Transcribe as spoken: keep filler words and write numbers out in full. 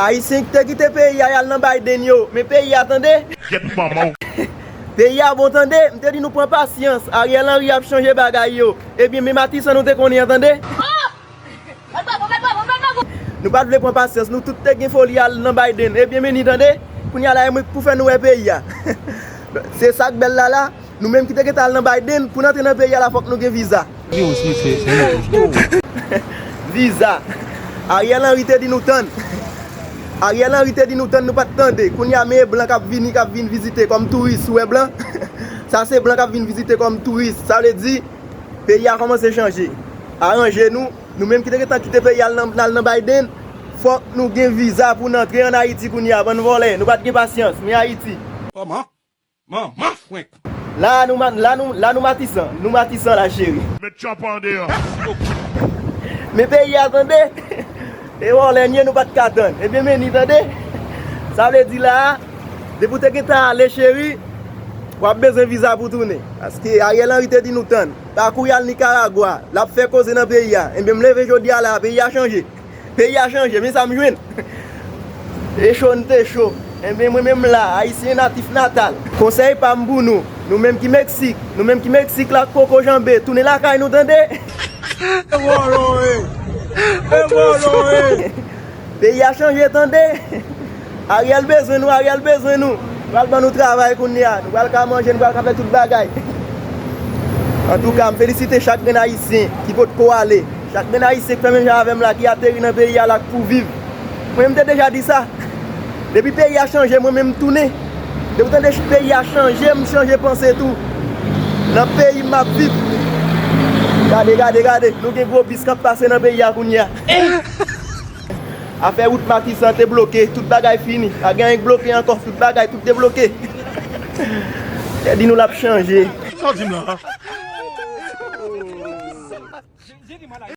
Ayisyen ki te kite peyi a y al nan Biden yo, men peyi a tande. Gyèt manman w. Peyi a bon tande, m te di nou pran pasyans, Ariel Henry ap chanje bagay yo. Ebyen, men Matisan nou te konnen an tande. Nou pa t vle pran pasyans, nou tout te gen foli al nan Biden. Ebyen, men ni tande, kounye a la e mwen k pou fè nou wè peyi a. Se sa k bèl la la. Nou menm ki te gentan al nan Biden, pou n antre nan peyi a la fòk nou gen viza. Viza. Ariel Henry te di nou tann. Ariel Henry te di nou tann, nou pa t tande. Kounye a men e blan k ap vini, k ap vin vizite kòm touris. Ou wè blan? Sa se blan k ap vin vizite kòm touris. Sa vle di, peyi a kòmanse chanje. Aranje nou, nou menm ki te gentan kite peyi a al nan, al nan Biden, fòk nou gen viza pou n antre ann Ayiti kounye a. Bann vòlè, nou pa t gen pasyans, men Ayiti. Kòman? Manman frenk. La nou, la nou, la nou Matisan. Nou Matisan la, cheri. Met tchòp an deyò. Men peyi a tande. E wòlè n ye, nou pa t ka tann. Ebyen, men ni tande. Sa vle di la a, depi w te gentan ale, cheri, w ap bezwen viza pou tounen. Paske Ariel Henry te di nou tann. Pakou y al Nikaragwa, l ap fè koze nan peyi a. Ebyen, m leve jodi a la, peyi a chanje. Peyi a chanje, men sa m jwenn. E cho n te cho. Enben, mwen menm la, Ayisyen natif natal. Konsèy pa m pou nou, nou menm ki Meksik, nou menm ki Meksik la, koko janbe, tounen lakay nou tande. E vòlò e! E vòlò e! Peyi a chanje tande. Ariel bezwen nou, Ariel bezwen nou. Pral ban nou travay kounye a. Nou pral ka manje, nou pral ka fè tout bagay. Antouka, m felisite chak grenn Ayisyen ki potko ale. Chak grenn Ayisyen k fè menm jan avè m la, ki ateri nan peyi a la, k pou viv. Mwen, m te deja di sa. Depi peyi a chanje, mwen menm m tounen. Depi w tande peyi a chanje, m chanje panse tou. Nan peyi m ap viv. Gade, gade, gade. Nou gen gwo bis k ap pase nan peyi a kounye a. Afè wout Matisan te bloke, tout bagay fini. Pa gen anyen k bloke ankò, tout bagay, tout debloke. Te di nou l ap chanje. Sa w di m la?